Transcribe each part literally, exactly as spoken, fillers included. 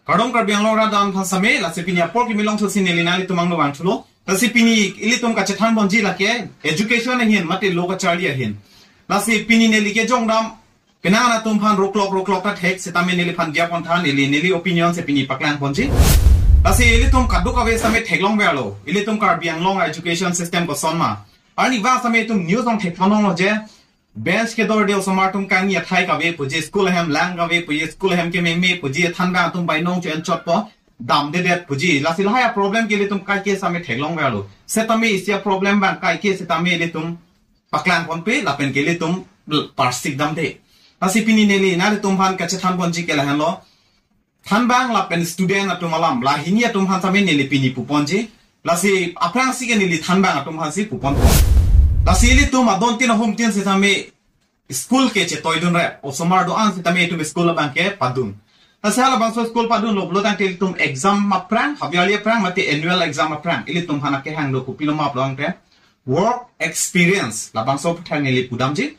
Kardom Karbi Anglong rat an aphan sitame, lasi pini apor kimi longthusi neli nanglitum angno vangthulo. Lasi pini ilitum kachethan ponji lake education ahin mate lo kacharli ahin. Lasi pini neli kejongdam penang atum aphan roklok roklok ta thek sitame neliphan diya pon tha, neli neli opinion si pini paklang ponji. Lasi ilitum kadokave sitame theklong verlo, ilitum Karbi Anglong education system koson ma. Arnivang sitame itum news along thek pon longlo je bench kedorde osomar atum kangni athai kave puji, school ahem lang kave puji, school ahem kememe puji, thanbang atum bainong cho-en chotpo, damdedet puji. Lasi lahai aproblem ke ilitum kaike sitame theklong verlo. Sitame isi aproblem abang kaike sitame ilitum paklang ponpe lapen ke ilitum parsik damde. Lasi pini neli nanglitum aphan kachethan ponji ke lahenlo. Thanbang lapen student atum alam, la hini atum aphan sitame neli pini pu ponji. Lasi aphrangsi ke neli thanbang atum aphansi pu ponpo. Lasi ilitum adon tin ahum tin sitame school ke chetoidunre, osomar do-an sitame itum school abang ke padun. Lasi halabangso school padunlo pulo tangte ilitum exam aphrang, half yearly aphrang mate annual exam aphrang ilitum aphan akehang do, kopilo ma pulo tangte work experience, labangso aputhak neli pudamji.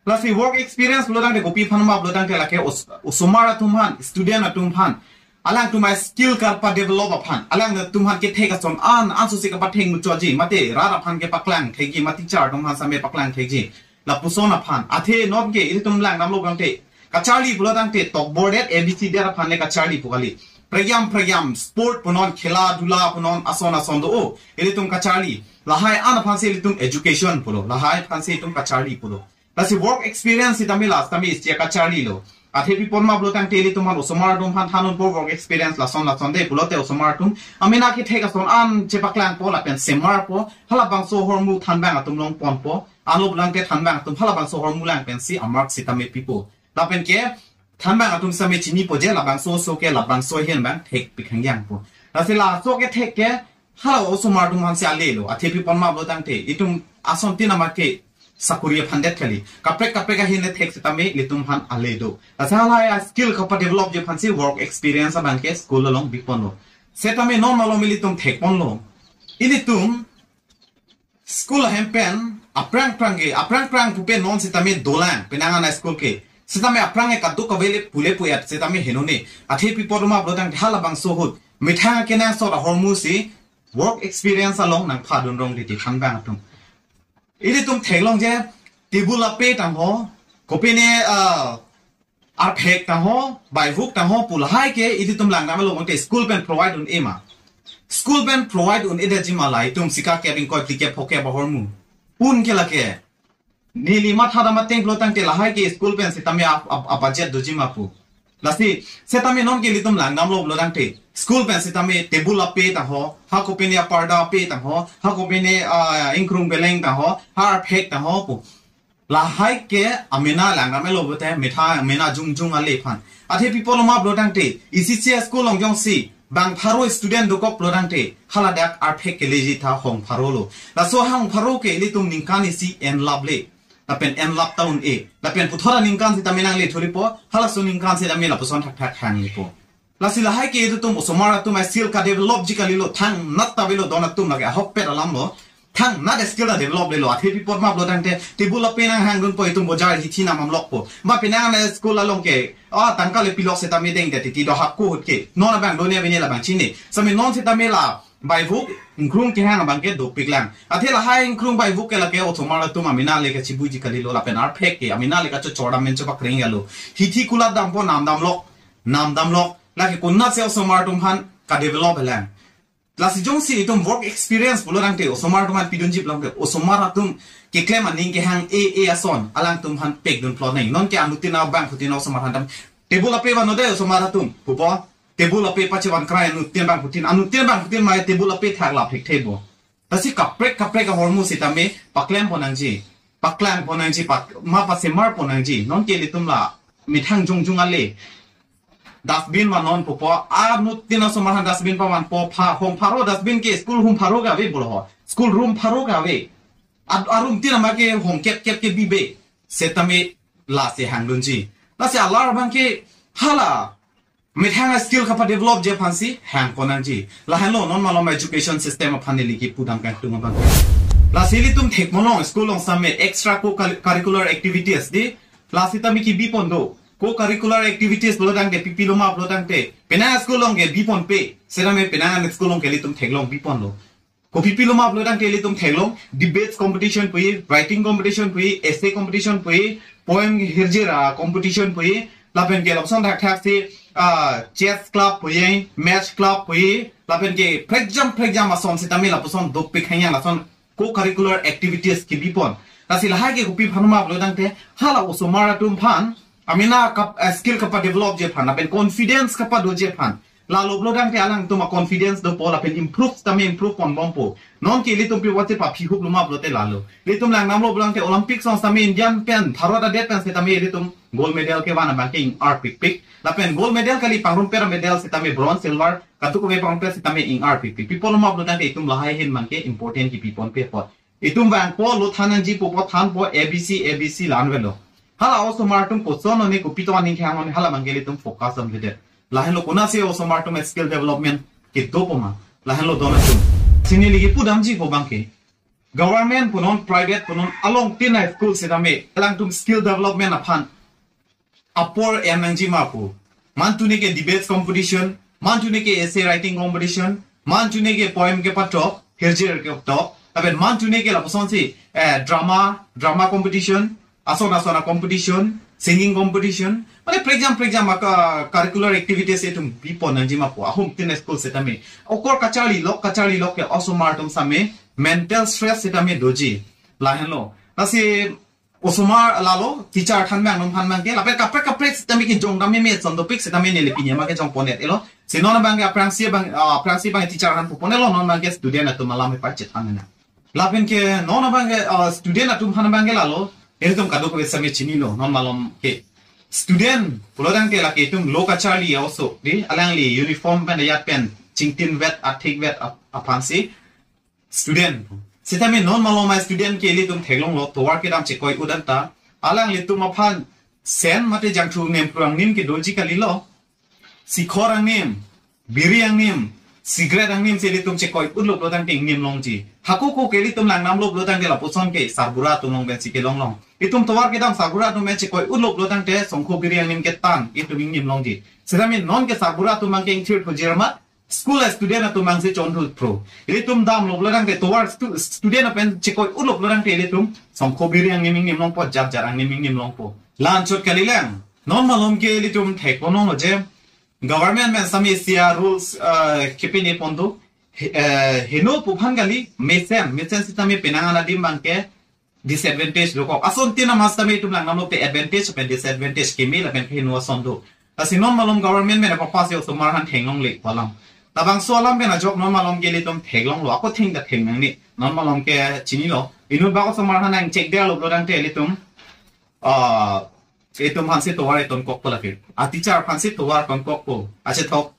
Lasi work experience pulo tangte kopi aphan ma pulo tangte lake os-, osomar atum aphan, student atum aphan, alangtum a-skill karpa develop aphan, alangtum aphan kethek ason an, ansosi kapathek muchotji, mate rat aphan kepaklang thekji, mate teacher atum aphan sitame paklang thekji, lapuson aphan. Athe non ke ilitum langdamlo tangte, kacharli pulo tangte tokbordet, A B C det aphan le kacharli pu kali. Prekjam prekjam, sport punon, khela dula punon, ason ason do-o, ilitum kacharli. Lahai an aphansi ilitum education pulo, lahai aphansi itum kacharli pulo. Lasi work experience sitame la sitame isi akacharlilo. Athe pi pon ma pulo tangte ilitum aphan osomar atum aphan than unpo work experience lason lason de pulote osomar atum amena kethek ason an chepaklangpo lapen semarpo, halabangso ahormu thanbang atum along ponpo, anlo pulo tangte thanbang atum halabangso ahormu lang pensi a-mark sitame pipo. Lapen ke thanbang atum sitame chinipo je labangso oso ke labangso ahin abang thek pikhang yangpo. Lasi laso kethek ke hala osomar atum aphansi alelo. Athe pi pon ma pulo tangte itum ason tin ama ke sakuri aphan det kali. Kaprek kaprek ahin le thek sitame ilitum aphan ale do. Lasi hala a-skill kapa developji aphansi work experience abang ke school along bi ponlo. Sitame non malom ilitum thek ponlo. Ilitum school ahem pen aphrang aphrang ke, aphrang aphrang pupe non sitame dolang, penang an a-school ke. Sitame aphrang ke kadokave le pule pu-et sitame henone. Athe pi pon ma pulo tangte halabangso ahut methang kenangsot ahormusi work experience along nangpadun rong titi thanbang atum. Ilitum theklong je table ape tang ho, kopine, ah, arphek tang ho, baivuk tang ho pu lahai ke ilitum langdamlo tangte school pen provide un-e ma. School pen provide un-edetji ma, la itum sika kep ingkoi phlikep phokep ahormu. Un ke lake. Neli mathadam ateng pulo tangte lahai ke school pen sitame a, a, a-budget doji ma pu. Lasi sitame non ke ilitum langdamlo pulo tangte school pen sitame table ape tang ho, ha kopine aparda ape tang ho, ha kopine, ah, ingkrung beleng tang ho, ha arphek tang ho pu. Lahai ke amena langdamlo pulote metha amena jongjong ale aphan. Athe pi pon ma pulo tangte, isi isi a-school along jongsi bang pharo student dokok pulo tangte, haladak arphek keleji tha hong pharo lo. Laso hong pharo ke ilitum ningkan isi enlap le. Lapen enlap ta un-e. Lapen puthot aningkan sitame nangle thulipo, halaso aningkan sitame lapuson thakthak hanglepo. Lasi lahai ke ilitum osomar atum a-skill kadevelopji kalilo, thangnat ta avelo don atum lake ahokpet alamlo. Thangnat a-skill ta develop lelo, athe pi pon ma pulo tangte table ape nanghangdunpo itum bojar hithi nam amlokpo. Ma penang an a-school along ke, ah, tangka le pilok sitame dengdet titi do hako ahut ke. Non abang do ne avene labang chini. Sitame non sitame la baivuk ingkrung kehang abang ke dopiklang. Athe lahai ingkrung baivuk ke lake osomar atum amena le kachibuji kalilo lapen arphek ke amena le kachorchor dam men chobak ring galo. Hithi kulat dampo, nam damlok, nam damlok. Lake konatsi osomar atum aphan kadevelop lang. Lasi jongsi itum work experience pulo tangte osomar atum aphan pidunji pulo tangte osomar atum keklem aning kehang e e ason alangtum aphan pekdun plot nang. Non ke anuttin abangphutin osomar aphan tam table ape vanode osomar atum pupo. Table ape pachevan krai anuttin abangphutin, anuttin abangphutin mai table ape thak lap thekthebo. Lasi kaprek kaprek ahormu sitame paklem pon nangji, paklang pon nangji, pak, ma pasemar pon nangji. Non ke ilitum la methang jongjong ale. Dustbin ma non pupo, anuttin osomar aphan dustbin pavanpo, pha, hong pharo dustbin ke school hum pharo ke ave pulo ho. School room pharo ke ave. Ad, arum tin ama ke hong kep kep ke bibe. Sitame lasi hangdunji. Lasi alar abang ke hala methang a-skill kapadevelopji aphansi hang pon nangji. Lahenlo non malom education system aphan neli kipudam kangtung abang. Lasi ilitum thek ponlong school along sitame extra co-curricular activities di. Lasi tame kibi pon do. Co-curricular activities pulo tangte, pipi loma pulo tangte, penang school along ke biponpe, setame penang school along ke ilitum theklong biponlo. Kopi pilo ma pulo tangte ilitum theklong, debates competition pu-e, writing competition pu-e, essay competition pu-e, poem hirjir a competition pu-e, lapen ke lapuson thakthak si, ah, chess club pu-e, match club pu-e, lapen ke prekjam prekjam ason setame lapuson dopik hang yang lason co-curricular activities kebipon. Lasi lahai ke kopi aphan ma pulo tangte, hala osomar atum aphan, amena kap, eh, skill kapa-develop ji aphan, lapen confidence kapadoji aphan. Lalo pulo tangte alangtum a-confidence dopo lapen improve tame improve ponbompo. Non ke ilitum pi wate paphi hup loma pulote lalo. Ilitum langdamlo pulo tangte Olympics along setame Indian pen, Bharat adet pen setame ilitum gold medal kevan abang ke ing-arpikpik. Lapen gold medal kali, pangrumpet a-medal setame bronze, silver, kadokave pangrumpet setame ing-arpikpik. Pi apot loma pulo tangte itum lahai ahin abang ke important kepiponpe apot. Itum vangpo, lo than nangjipo pu thanpo, A B C, A B C la-an avelo. Hala osomar atum koson one, kopi atum aning kehang one, hala abang ke ilitum focus damdedet. Lahenlo konatsi osomar atum skill development kedopo ma. Lahenlo don atum. Chini ligi pudamjipo abang ke, government punon private punon along tin a-school setame alangtum skill development aphan apor en nangji ma pu. Mantune ke debates competition, mantune ke essay writing competition, mantune ke poem kepatok, hirjir ketok, lapen mantune ke lapuson si, eh, drama, drama competition, ason ason a-competition, singing competition, mane prekjam prekjam a-curricular activities itum bipon nangji ma pu. Ahum tin a-school setame. Okor kacharli lok, kacharli lok ke osomar atum setame mental stress setame doji. Lahenlo. Lasi osomar lalo, teacher than abang, non than abang ke, lapen kaprek kaprek setame kejong dam meme son dopik setame neli pini ma kejongpon-et-elo. Si non abang ke aphrangsi abang, ah, aphrangsi abang teacher than pupon-etlo, non abang ke student atum alam epachethan na. Lapen ke non abang ke, ah, student atum than abang ke lalo, ilitum kadokave setame chinilo, non malom ke. Student pulo tangte lake itum lo kacharli oso, di, alangli uniform pen ayat pen chingtin vet, athik vet ap-, aphansi student. Setame non malom a-student ke ilitum theklonglo, tovar kedam chekoi-ut anta, alanglitum aphan sen mate jangthu nemthu angnim kedoji kalilo. Sikhor angnim, biri angnim, cigarette angnim si ilitum chekoi-utlo pulo tangte ingnim longji. Hako ko ke ilitum langdamlo pulo tangte lapuson ke sarbura atum along pensi kelong long. Itum tovar kedam sarbura atum pen chekoi-utlo pulo tangte songkho biri angnim ketan itum ingnim longji. Setame non ke sarbura atum abang ke ingthir thuji ramat, school a-student atum abang si chon thu pro. Ilitum damlo pulo tangte tovar stu-, student apen chekoi-utlo pulo tangte ilitum songkho biri angnim ingnim longpo, jat jat angnim ingnim longpo. La-anchot kalilang. Non malom ke ilitum thekponlonglo je government pen setame isi a-rules, eh, kepine pon do. He-, eh, heno pu aphan kali, mesen, mesen setame penang an adim abang ke disadvantage dokok. Ason tin amat setame itum langdamlo te advantage pen disadvantage keme lapen keheno ason do. Lasi non malom government pen apa-pas yo osomar aphan thenglongle pu alam. Labangso alam pen ajok non malom ke ilitum theklonglo, ako thengta theng nangne. Non malom ke chinilo. Inut bak osomar aphan nangchekdetlo pulo tangte ilitum, ah, itum aphansi tovar itonkokpo lake. A-teacher aphansi tovar tonkokpo. Achethok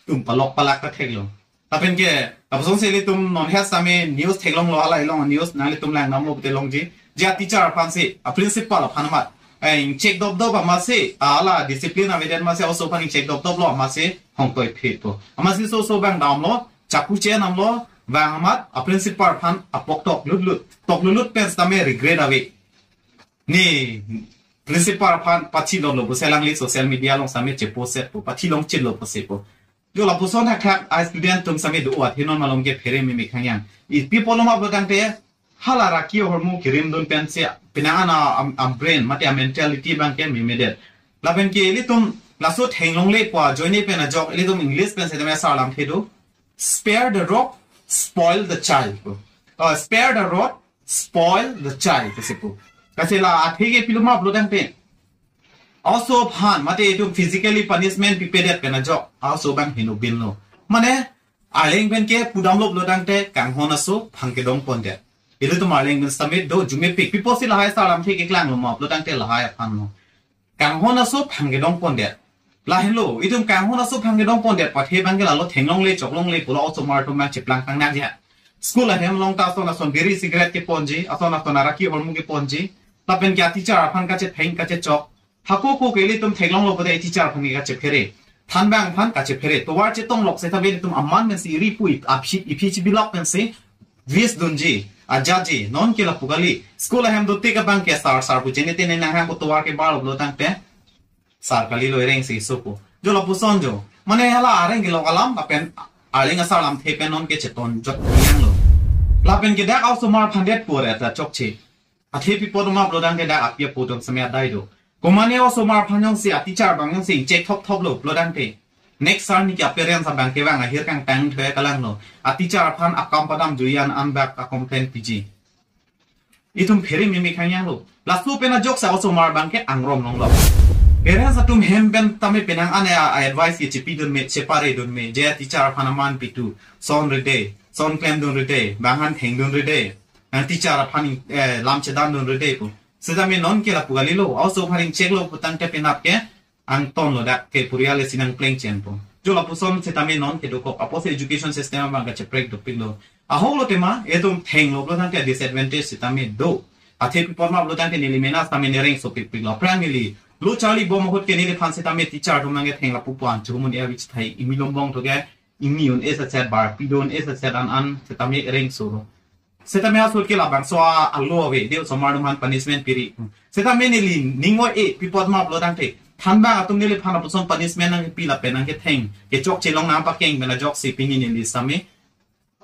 atum palok palak ta theklo. Lapen ke, lapuson si ilitum non het setame news theklonglo, hala ilong news nanglitum langdamlo pute longji. Je a-teacher aphansi, a-principal aphan amat, eh, ingchek dopdop amatsi, hala discipline avedet amatsi, oso aphan ingchek dopdoplo amatsi hongtoi phitpo. Amatsi oso oso abang damlo, chaku che namlo, vang amat, a-principal aphan apok tok lutlut. Tok lutlut pen setame regret ave. Ne principal aphan pathi longlo pusi alangli social media along setame chepost-etpo, pathi longchitlo pusi po. Jo lapuson thakthak a-student atum setame do-at he non malom ke phere meme khang yang. Ipi apot loma pulo tangte hala raki ahormu kerimdun pensi penang an a-, am, am-brain mate a-mentality abang ke memedet. Lapen ke ilitum laso thenglongle pu ajoine pen ajok ilitum English pen setame sar lamthe do. Spare the rod, spoil the child. Uh, spare the rod, spoil the child, pusi pu. Lasi la athe ke pilo ma pulo tangte, oso aphan mate itum physically punishment pipedet pen ajok oso abang heno binlo. Mane, Arleng pen ke pudamlo pulo tangte kanghon aso phang kedongpondet. Ilitum Arleng pen setame do jumepik. Pi apotsi lahai sar lamthe keklanglo ma pulo tangte lahai aphan lo. Kanghon aso phang kedongpondet. Lahenlo, itum kanghon aso phang kedongpondet pathe abang ke lalo thenglongle choklongle pulo osomar atum abang cheplang tang nang ya. School ahem along ta ason ason biri cigarette keponji, ason ason araki ahormu keponji. Lapen ke a-teacher aphan kachetheng kachechok. Hako ko ke ilitum theklonglo pute teacher aphan ke kachephere. Than abang aphan kachephere. Tovar chetonglok setame ilitum aman pensi iri pu, aphi, iphi chibilok pensi vis dunji. Ajaji, non ke lapu kali. School ahem dotik abang ke sar, sar pu chini tene nanghang ko tovar ke bar lo tangte. Sar kali lo, ereng si suku. Jo lapuson jo. Mane hala areng ke lo alam, lapen areng asar lamthe pen non ke cheton jot yang lo. Lapen ke dak osomar aphan det pore ta chokche. Athe pi pot ma lo tangte dak api apo tong samya dai do. Komane osomar aphan jongsi a teacher abang jongsi check thop thop lo lo tangte. Next sar ni ke a parents abang ke bang ahir kangtang thue kalang lo. A teacher aphan akam padam juiyan an bak a complain piji. Itum phere mimi khang yang lo. Laso pen ajok sa osomar abang ke angrom long lo. Parents atum hem pen tame penang ane a, a advice ke chepi dun me, chepare dun me. Je teacher aphan aman pitu. Son rede, son klem dun rede, bang han theng dun rede. Nang teacher aphan, eh, lam chedan dun rede pu. Setame non ke lapu kali lo. Oso pharing check lo pu tangte penap ke angton lo dak ke purial si nang pleng chen po. Jo lapuson setame non ke dokok apotsi education system abang kacheprek dopik lo. Ahok lo tema, itum theng lo lo tangte disadvantage setame do. Athe pi pot ma lo tangte neli mena setame nereng sopik pik lo. Aphrang neli lo charli bom ahut ke neliphan setame teacher atum nang ke theng lapu puan chumun ya which thai imi lombong to ke imi un-e set set bar pidun-e set set an an setame reng so lo. Setame asut ke labangso a alo ave, de osomar atum aphan punishment piri. Setame neli ning o-e pi pot ma lo tangte. Thanbang atum neliphan lapuson punishment nangpi lapen nang ke theng. Ke chokche long nang pakeng pen ajok si pini neli setame,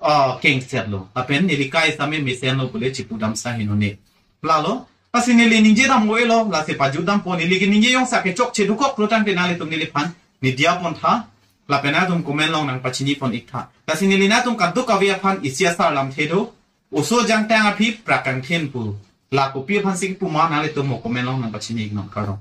ah, keng set lo. Lapen neli kai setame mesen lo pule chipu dam sa heno ne. Lalo, lasi neli ningje dam o-e lo, lasi pajut dam po neli ke ningje jongsa ke chokche dokok lo tangte nanglitum neliphan. Ni dia pon tha, lapen atum comment long nang pachini pon ik tha. Lasi neli nangtum kaduk kave aphan isi asar lamthe do. Oso jangtang aphi prakang then pu. La kopi aphan si pu ma nanglitum mo comment long nang pachini ik non kardom.